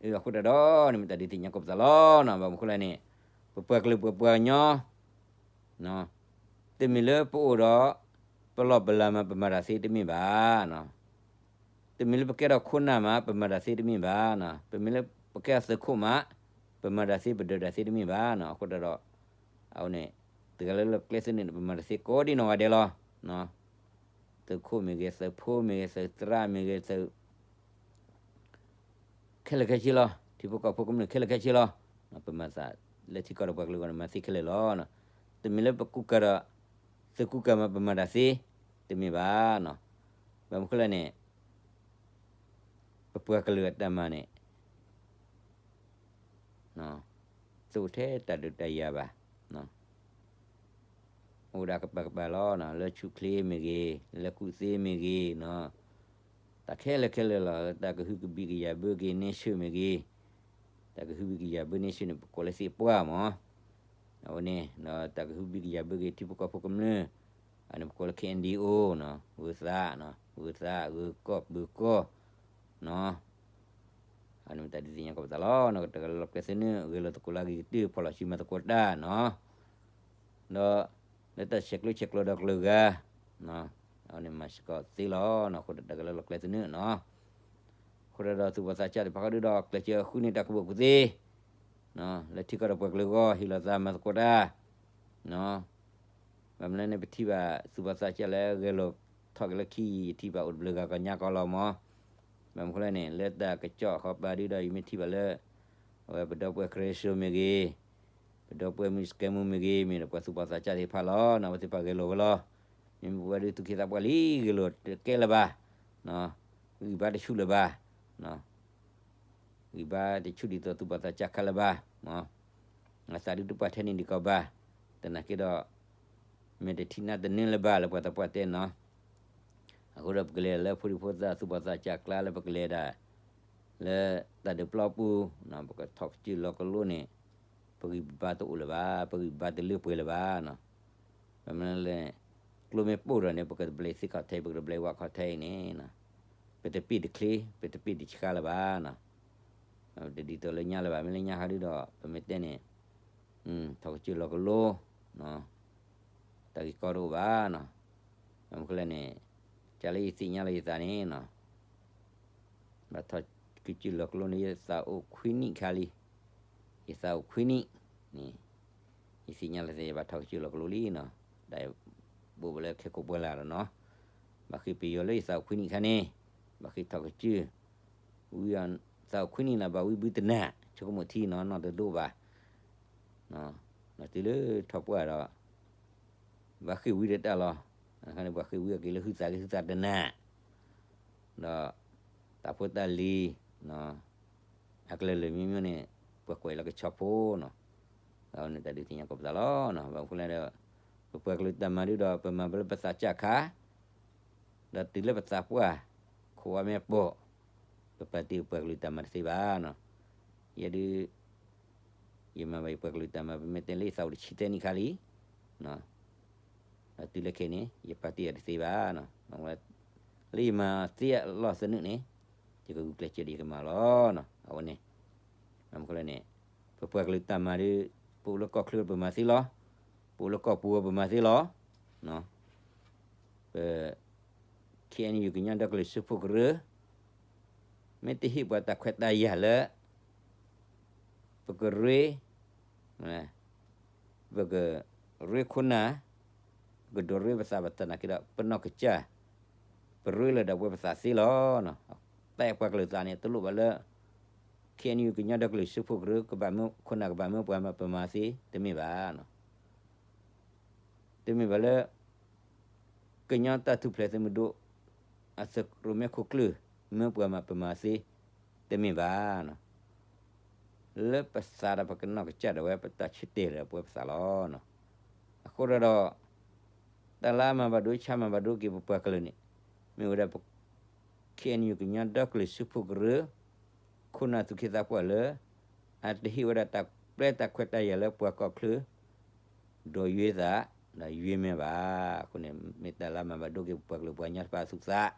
အဃိတၢ်ဒီးန့ၣ် မ့ၢ်တၢ်ဒုးသ့ၣ်ညါကပသးလီၤနီၤ. ဘၣ်မနုၤဃိလဲၣ်န့ၣ် ပပှၤကလုာ်ပပှၤကညီ တမ့ၢ်လၢပအိၣ်ဒီး ပလီၢ်ပလၤမး ပမၤတၢ်သ့တမ့ၢ်ဘၣ်နီၤ. တမ့ၢ်လၢပကဲထီၣ်ခိၣ်နၢ်မး ပမၤတၢ်သ့တမ့ၢ်ဘၣ်နီၤ. တမ့ၢ်လၢပကဲထီၣ်သုးခိၣ်မး ပမၤတၢ်သ့ ပဒၢးတၢ်သ့တမ့ၢ်ဘၣ်နီၤ. အဃိတၢ်ဒီး အဝဲန့ၣ် တဂၤလၢလီၢ်ကျဲသနၢၣ်န့ၣ် ပမၤတၢ်သ့ကိးဒံနီၢ်ဂၤဒဲးလီၤ. သုးခိၣ်မ့ၢ်ဂ့ၤ သုးဖိမ့ၢ်ဂ့ၤ သုးသရၣ်မ့ၢ်ဂ့ၤ သုး ခဲလၢာ်ခဲဆ့လီၤ. ထံဖိကီၢ်ဖိကမျၢၢ်ခဲလၢာ်ခဲဆ့လီၤ. ပမၤသးလၢထံကီၢ်ဒီးပှၤကလုာ်အဂီၢ်န့ၣ် မၤသ့ခဲလၢာ်လီၤ. တမ့ၢ်လၢပကူကၤဒီး သုးကူကၤမး ပမၤတၢ်သ့ တမ့ၢ်ဘၣ်နီၤ. ဘၣ်မနုၤဃိလဲၣ်န့ၣ် ပပှၤကလုာ်အတၢ်မၤန့ၣ် တအိၣ်ထဲတၢ်ဒုးတၢ်ယၤဘၣ်. အိၣ်ဒၣ်ကပၤကပၤလီၤ. လၢဆူၣ်ချ့မ့ၢ်ဂ့ၤ, လၢကူၣ်သ့မ့ၢ်ဂ့ၤ, တၢ်ခဲလၢာ်ခဲလၢာ်လီၤ. တၢ်ကဟုကဘံၣ်ကယာ်ဘၢက့ၤန့ဆၢၣ်မ့ၢ်ဂ့ၤ, တၢ်ကဟုကဘံၣ်ကယာ်ဘၢန့ဆၢၣ်န့ၣ် ပကိးလၢသ့ၣ်ပှၢ်မး. အဝဲန့ၣ် တၢ်ကဟုကဘံၣ်ကယာ်ဘၢက့ၤ ထံဖိကီၢ်ဖိကမျၢၢ်, အန့ၣ်ပကိးလၢ ခဲအံၣ်အံၣ်အိၣ်, ဂုၤသး, ဂုၤသး, ဂုၤကီၢ်ပၢၤကီၢ် အန့ၣ်မ့ၢ်တၢ်ဒုးသ့ၣ်ညါကပသးလီၤ. တဂၤလၢလီၢ်ကျဲသနၢၣ် ဂဲၤလိာ်သကိးလၢအဂ့ၤကတၢၢ် ဖီၣ်လီၤစုမၤသကိးတၢ်နီၤ. ဒီး လၢတၢ်ဆဲးကျိးဆဲးကျိးဒီးကလုာ်ဂၤ, အန့ၣ်မၤစ့ၢ်ကီးသ့လီၤ. အဃိဒီးတဂၤလၢလီၢ်ကျဲသနၢၣ်နီၤ. အဃိဒီးသူၣ်ဘီၣ်သးစၢ်သ့ၣ်တဖၣ်ဃီဒီး ကျဲးစၢးဃုန့ၢ်တၢ်ကူၣ်ဘၣ်ကူၣ်သ့ လၢထံကီၢ်ဒီးပှၤကလုာ်အဂီၢ် ဟ့ၣ်လီၤသးမၤသကိးတၢ် ဘၣ်မနုၤလဲၣ်န့ၣ် ပထံၣ်ဘၣ်သူၣ်ဘီၣ်သးစၢ်လၢဂဲၤလိာ်ထီၣ်က့ၤလၢခံ ယထံၣ်ဘၣ်အိၣ်တဘျုးဂၤကီးညါကီးလီၤမး. ဘၣ်မနုၤလဲၣ်န့ၣ် လၢတၢ်ကစီၣ်ဃီပၤဒုဒီး ယမ့ၢ်ထံၣ်ဘၣ်လၢ အဝဲပဒီပုၢ်ဝဲၢ်ခရံာ်စူၤမ့ၢ်ဂ့ၤ, ပဒီပုၢ်ဝဲၢ်မုၢ်စကဲမူမ့ၢ်ဂ့ၤ, မ့ၢ်ဒီးပှၤသူၣ်ဘီၣ်သးစၢ်သ့ၣ်တဖၣ်လီၤ. အဝဲသ့ၣ်တဖၣ်ဂဲၤလိာ်ဝဲလီၤ. မ့မ့ၢ်ပဝဲဒၣ်သူၣ်က့သးပှၢ်လံ ဂဲၤလိာ်တကဲလၢၤဘၣ်, ဂံၢ်ဘါတဆူၣ်လၢၤဘၣ် ဂံၢ်ဘါတဆူၣ်ဒ်သိးသူၣ်ဘီၣ်သးစၢ်ခါလၢၤဘၣ်. အသးဒုတပှၢ်ထဲန့ၣ်ဒံးကီးဘၣ်. သနာ်က့ဒီး မ့ၢ်တထံၣ်နၢ်တနၢလၢၤဘၣ်လၢပှၤသးပှၢ်တဲနီၤ. အဃိဒီးပကလဲၤလၢဖိဒံဖိသၣ်သူၣ်ဘီၣ်သးစၢ်အကျါလၢပကလဲၤဒၣ် လၢတၢ်ဒုးပျီပူၤ, ပကထီၣ်ကစၢၢ်လီၤကလိန့ၣ် ပဂံၢ်ပဘါတအိၣ်လၢၤဘၣ်, ပဂံၢ်ပဘါတလၢပှဲၤလၢၤဘၣ်. ဘၣ်မနုၤလဲၣ် ကျိမ့ၢ်ပိၢ်ဒီးန့ၣ် ပကတဘျဲးသ့ၣ်ခီၣ်ထံး ပကတဘျဲးဝၣ်ခီၣ်ထံးအံၤန့ၣ် ပတပ့ၢ်တချ့ ပတပ့ၢ်တဆှါလၢၤဘၣ်. တဒ်သိးလၢညါလၢၤဘၣ်. မ့ၢ်လၢညါဟီဒုဒီး ပမ့ၢ်တဲန့ၣ် ထီၣ်ကစၢၢ်လီၤကလိ တၢ်ဂ့ၢ်ကီတအိၣ်ဘၣ်. ဘၣ်မနုၤလဲၣ်န့ၣ် ကလၢယသ့ၣ်ညါလၢယသးန့ၣ် ဘၣ်ထီၣ်ကစၢၢ်လီၤကလိန့ၣ် ယသးအိၣ်ခွံနံၣ်ခါလံ. ယသးအိၣ်ခွံနံၣ်န့ၣ် ယသ့ၣ်ညါလၢယဘၣ်ထီၣ်ကစၢၢ်လီၤကလိလံနီၤ. တၢ်ဘိးဘၣ်လၢခဲကိာ်ပှဲၤလၢ်ဒီးနီၤ. ဘၣ်ဃ့ပယီၤလၢယသးအိၣ်ခွံနံၣ်အခါန့ၣ်, ဘၣ်ဃ့ထီၣ်ကစၢၢ်, ဝံသးအိၣ်ခွံနံၣ်လီၤ ဘၣ်ဝံဘုတနၢ် ဆိကမိၣ်ထံနီၤ နီၢ်တဒိၣ်ဘၣ်, ဒီးတုၤလၢထီၣ်ပှၢ်ဒီး ဘၣ်ဃ့ဝံဒီးတၢ်လီၤ, အခါန့ၣ် ဘၣ်ဃ့ဝံအက့ၤလၢဟုသးက့ၤဟုသးတနၢ်, ဒီး တၢ်ဖိတၢ်လံၤ အကလုာ်ကလုာ်မ့မ့ၢ်န့ၣ် ပှၤကွဲးလၢကဆီဖိနီၤ, အဝဲန့ၣ်တၢ်ဒုးသ့ၣ်ညါကိးပသးလီၤ. ဘၣ်မနုၤဃိလဲၣ်ဒီး ပပှၤကလုာ်တၢ်မၤဒုဒီး ပမၤဘၣ်လၢပသးစၢ်ခါ, ဒီးတုၤလၢပသးပှၢ် ခိၣ်ဝါမ့ၢ်ပိာ်, ပပာ်တ့ၢ်ပပှၤကလုာ်တၢ်မၤတသ့ဘၣ်နီၤ, ယဲဒုး ယမၤဘၣ်ယပှၤကလုာ်တၢ်မၤ ပမ့ၢ်တဲလၢယသးအိၣ်တဆံသၢနံၣ်ခါလံ, ဒီးတုၤလၢခဲအံၤန့ၣ် ယပာ်တ့ၢ်အီၤတသ့ဘၣ်နီၤ, လၢယမၤသ့အလီၢ်သနုာ်န့ၣ် ယကဂုာ်ကျဲးစၢးဒီးယကမၤလီၤ. အဝဲန့ၣ် ဘၣ်မနုၤဃိလဲၣ်န့ၣ် ပပှၤကလုာ်တၢ်မၤဒီး ပအိၣ်လၢကီၢ်ချၢပမၤသ့လီၤ, ပအိၣ်လၢကီၢ်ပူၤပမၤသ့လီၤ, ပ ခ့ၣ်အဲၣ်ယူၣ် ကညီဒီကလုာ်စၢဖှိၣ်ကရၢ မ့ၢ်တဟ့ၣ်ပှၤတၢ်ခွဲးတၢ်ယာ်လၢ ပကရ့ ပကရ့ခိၣ်နၢ်, ပကဒိးရ့ပသး ဘၣ်ဆၣ်သနာ်က့ဒီး ပနီၢ်ကစၢ် ပရ့လီၤဒီးပဝဲပသးသ့လီၤ. တၢ်အဲၣ်ပှၤကလုာ်သးန့ၣ် တလိၣ်ဘၣ်လၢ ခ့ၣ်အဲၣ်ယူၣ် ကညီဒီကလုာ်စၢဖှိၣ်ကရၢ ကဘၣ်မၢခိၣ်နၢ် ကဘၣ်မၢပှၤမၤပမၤသ့ တမ့ၢ်ဘၣ်. တမ့ၢ်ဘၣ်လၢ ကညီတၢ်ထူၣ်ဖျဲးသုးမုၢ်ဒိၣ် အသုးရိၣ်မဲခိၣ်ကျၢၢ် မၢပှၤမၤပမၤသ့ တမ့ၢ်ဘၣ်. လၢပသးဒီးပကနီၢ်ကစၢ်ဒၣ်ဝဲ ပတၢ်ဆၢတဲာ်လၢပဝဲပသးလီၤ. အဃိဒီး တၢ်လၢအမၤဘၣ်ဒိဆါမၤဘၣ်ဒိက့ၤပပှၤကလုာ်န့ၣ် မ့ၢ်ဝဲဒၣ် ခ့ၣ်အဲၣ်ယူၣ် ကညီဒီကလုာ်စၢဖှိၣ်ကရၢ ခိၣ်နၢ်သူၣ်က့သးပှၢ်လၢ အတဟ့ၣ်ဝဲဒၣ်တၢ်ပျဲတၢ်ခွဲးတၢ်ယာ်လၢပှၤကီၢ်ချၢ ဒိးယွဲသး ဒီးယွဲမဲဘၣ်. အဃိန့ၣ် မ့ၢ်တၢ်လၢမၤဘၣ်ဒိက့ၤပပှၤကလုာ်ပှၤကညီတဖၣ်အသူၣ်သး.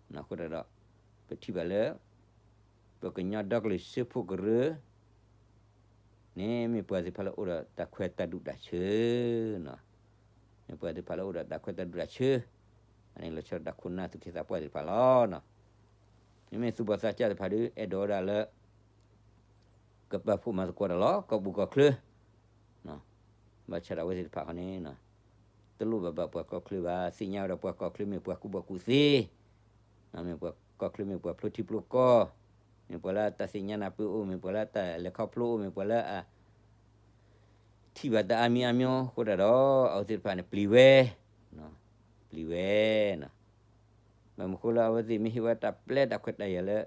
အဃိဒီး ပထံၣ်ဘၣ်လၢ ပကညီဒီကလုာ်စၢဖှိၣ်ကရၢ န့ၣ် မ့ၢ်ပှၤသ့ၣ်တဖၣ်လၢအိၣ်ဒီးတၢ်ခွဲးတၢ်ဒူၣ်တၢ်ဆၢ, မ့ၢ်ပှၤသ့ၣ်တဖၣ်လၢအိၣ်ဒီးတၢ်ခွဲးတၢ်ဒူၣ်တၢ်ဆၢ, အန့ၣ်လီၤဆီဒၣ်တၢ်ခိၣ်နၢ်သူၣ်က့သးပှၢ်သ့ၣ်တဖၣ်လီၤ. မ့မ့ၢ်သူၣ်ဘီၣ်သးစၢ်သ့ၣ်တဖၣ်ဒီး အဲၣ်ဒိးဝဲဒၣ်လၢ ကပာ်ဖှိၣ်မၤသကိးတၢ်လီၤ ကီၢ်ပူၤကီၢ်ချၢ ဘၣ်ဆၣ်ဒီးအဝဲသ့ၣ်တဖၣ်ဃီန့ၣ် တလိၣ်ဘၣ်ဘၣ်ပှၤကီၢ်ချၢဘၣ်, သ့ၣ်ညါဝဲဒၣ်ပှၤကီၢ်ချၢမ့ၢ်ပှၤကူၣ်ဘၣ်ကူၣ်သ့, မ့ၢ်ပှၤကီၢ်ချၢမ့ၢ်ပှၤဖျိထံဖျိကီၢ်, မ့ၢ်ပှၤလၢတၢ်သ့ၣ်ညါနၢ်ပၢၢ်အိၣ်, မ့ၢ်ပှၤလၢတၢ်လဲၤခီဖျိအိၣ်, မ့ၢ်ပှၤလၢအ ထံၣ်ဘၣ်တၢ်အါမံၤအါမျိၤအဃိတၢ်ဒီး အဝဲသ့ၣ်တဖၣ်န့ၣ် ပျံၤဝဲ, ပျံၤဝဲ, ဘၣ်မနုၤဃိလၢအဝဲသ့ၣ်မ့ၢ်ဟ့ၣ်ဝဲတၢ်ပျဲတၢ်ခွဲးတၢ်ယာ်လၢ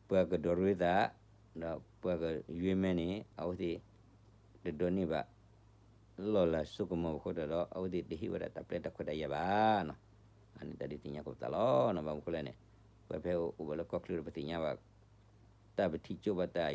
ပှၤကဒိးရ့သး ဒီးပှၤကယွဲမဲန့ၣ် အဝဲသ့ၣ် တဒိးန့ၢ်ဘၣ် လီၢ်လၤစိကမီၤအဃိတၢ်ဒီး အဝဲသ့ၣ်တဟ့ၣ်ဝဲဒၣ်တၢ်ပျဲတၢ်ခွဲးတၢ်ယာ်ဘၣ်. အန့ၣ်တၢ်ဒုးသ့ၣ်ညါကိးပသးလီၤ. ဘၣ်မနုၤဃိလဲၣ်န့ၣ် ပှၤဖဲအိၣ်ဘၣ်လၢကီၢ်ချၢဒီးပသ့ၣ်ညါဘၣ် တၢ်ပထံၣ်ကၠိဘၣ်တၢ်